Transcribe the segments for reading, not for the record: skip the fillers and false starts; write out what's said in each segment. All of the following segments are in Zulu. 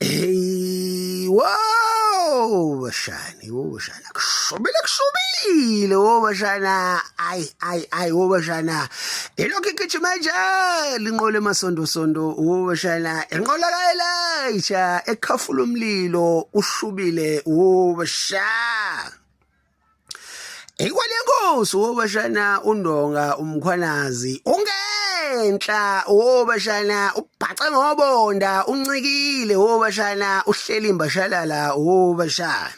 Hey, wow, bashana, wo bashana, kushubile kushubile, wo bashana, ay ay ay, wo bashana. Ilokhu igijima njalo inqola emasondo sondo, wo bashana, inqola kaElisha ekhafula umlilo ushubile, wo bashana. Ikwale nkosi wobashana uNdonga uMkhwanazi ungenhla wobashana ubhace ngobonda uncikile wobashana uhleli imbashalala wobashana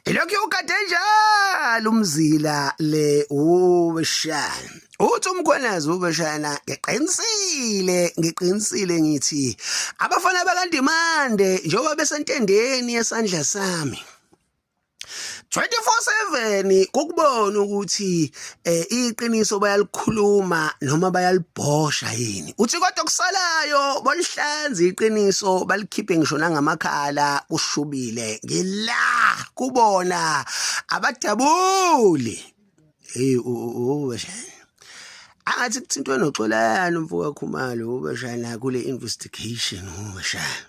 ilokhu ugade njalo umzila le wobashana uthi uMkhwanazi wobashana ngiqinisile ngiqinisile ngithi abafana bakaNdimande njengoba besentendeni yesandla sami 24/7 ukubona ukuthi eh iqiniso bayalikhuluma noma bayalibhosha yini uthi kodwa kusalayo bolihlanza iqiniso balikhiphe ngisho nangamakhala kushubile ngila kubona abadabuli hey ubashana angathi kuthintwe noXolani umfoka Khumalo ubashana kule investigation ubashana.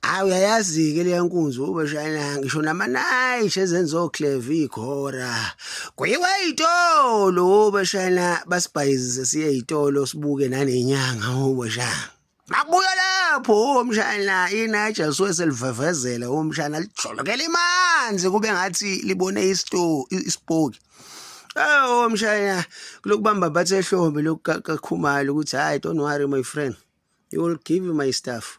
Hayi uyayazi-ke leya nkunzi ubashana ngisho namanayisha ezenza okleva ikhora. Kuyiwa ey'tolo ubashana basibhayizise siye ey'tolo sibuke nanenyanga ubashana. Makubuya lapho umshana inaja lisuke selivevezela umshana lijolokela imanzi kube ngathi libone isipoki. Oh mshana kulokubamba bathe ehlombe lokukakhumalo ukuthi hayi don't worry my friend. You will give you my stuff.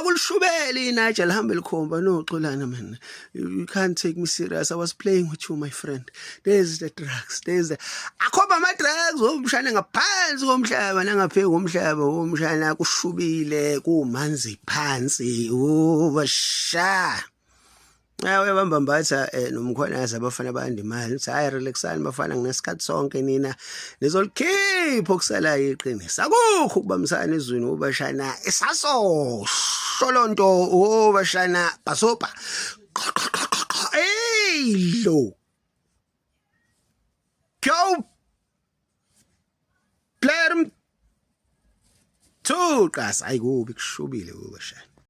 Kulishubele inaja lihambe likhomba no Xolana man. You can't take me serious. I was playing with you my friend. There's the drugs. There's the Akhomba ama drugs omshana ngaphansi komhlaba nangaphezulu komhlaba omshana kushubile kumanzi phansi. Ubasha. Hayi uyabamba mbatha eh, nomkhwanazi abafana banda imali uthi hayi relaxani bafana nginesikhathi sonke nina nizolikhipha okusalayo iqiniso akukho ukubambisana ezweni ubashana isasosho lonto ubashana bhasobha hey lo go player two qasa ayikubi kushubile ubashana.